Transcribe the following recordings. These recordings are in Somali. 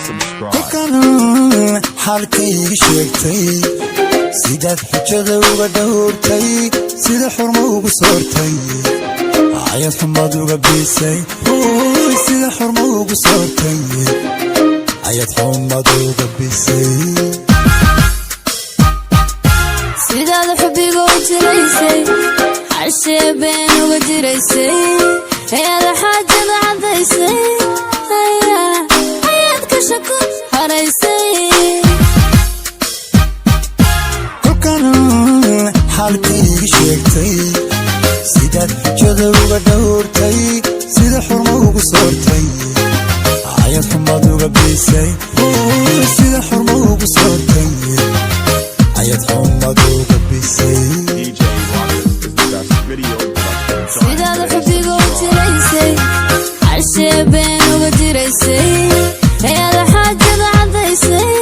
Subscribe. Kolkan xaalkayga sheegtay, sidaad xujada uga dhowrtay, sida xurmo ugu soortay, ayaad xumad uga biisay. Sida xurmo ugu soortay, ayaad xumad uga bisay. Sidaad xubbiga u jiraysay, xashee been uga jiraysay, ayaad xaajada caddaysay, ayaad ka shako haraysay. Kolkan xaalkayga sheegtay, sidaad xujada uga dhowrtay, sida xurmo ugu soortay, ayaad xumad uga biisay. Sida xurmo ugu soortay, ayaad xumad uga bisay. DJ Rockets is the best video production giant. Sidaad Today. xubbiga u Subscribe. jiraysay, xashee been uga jiraysay, ayaad xaajada caddaysay,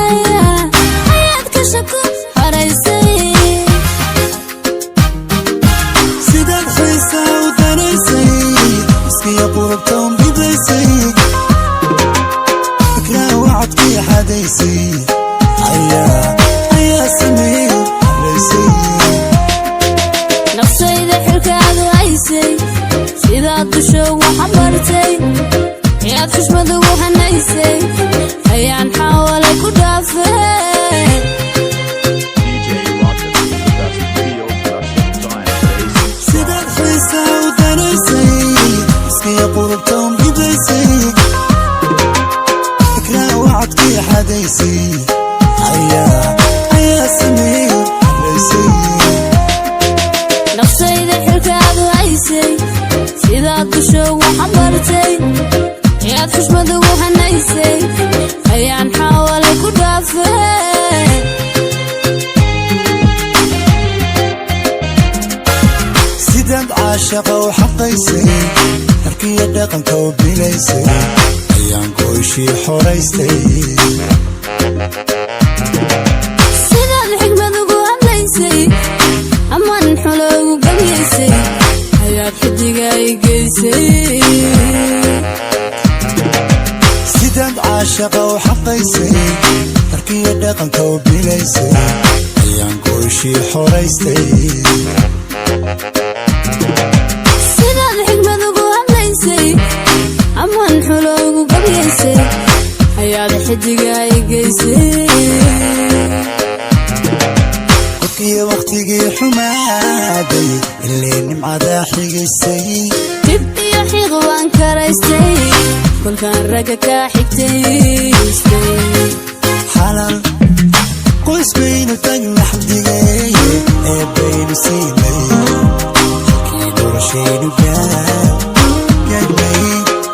ayaad ka shako haraysay. Sidaad xiisa u danaysay, iskiya qurubta un bidaysay, fikraa wacadkii xadaysay, ayaa sameeyey halaysay. Nafsayda xilkaadu haysay, sidaad dusha ugu xambartay, ayaad xushmad ugu hanaysay, ayaan xaawale ku dhaafay. DJ Rockets is the best video production giant. Today. Subscribe. Sidaad xiisa u danaysay, iskiya qurubta un bidaysay, fikraa wacadkii xadaysay, ayaa sameeyey halaysay. Nafsayda xilkaadu haysay, sidaad dusha ugu xambartay, ayaad xushmad ugu hanaysay, ayaan xaawale ku dhaafay. Sidaad caashaqa u xaqaysay, harkiya dhaqanka u bilaysay, ayaan gooshii xoraystay. Sidaad xigmad ugu hadlaysay, amaan xulo ugu gamyaysay, ayaad xidiga i geysay. Sidaad caashaqa u xaqaysay, harkiya dhaqanka u bilaysay, ayaan gooshii xoraystay. Sidaad xigmad ugu hadlaysay, amaan xulo ugu gamyaysay, ayaad xidiga i geysay. Qofkiyo wakhtigii xumaaday ilay nimcadaa xigaysay. Dib iyo xiiq waan karaystay, kolkaan ragga kaa xigtaystay. Xalal qoys baynu tagna, xamdigeeye ee baynu siinay, halkii noloshaynu gaadhnay.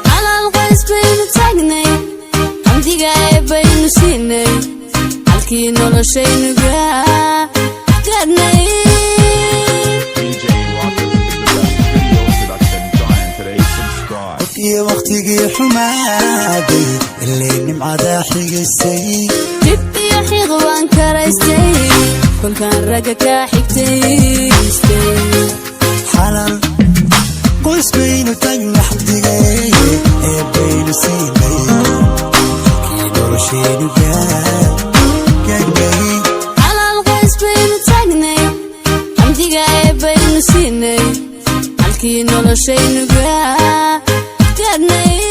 Xalaal qoys baynu taagnay, xamdiga ee baynu siinay, halkii noloshaynu gaadhnay. DJ Rockets is the best video production giant. Today. Subscribe. Qofkiyo wakhtigii xumaaday ilay nimcadaa xigaysay. Dib iyo xiiq waan karaystay, kolkaan ragga kaa xigtaystay. Xalal qoys baynu tagna, xamdigeeye ee baynu siinay, halkii noloshaynu gaadhnay. Xalaal qoys baynu taagnay, xamdiga ee baynu siinay, halkii noloshaynu gaadhnay.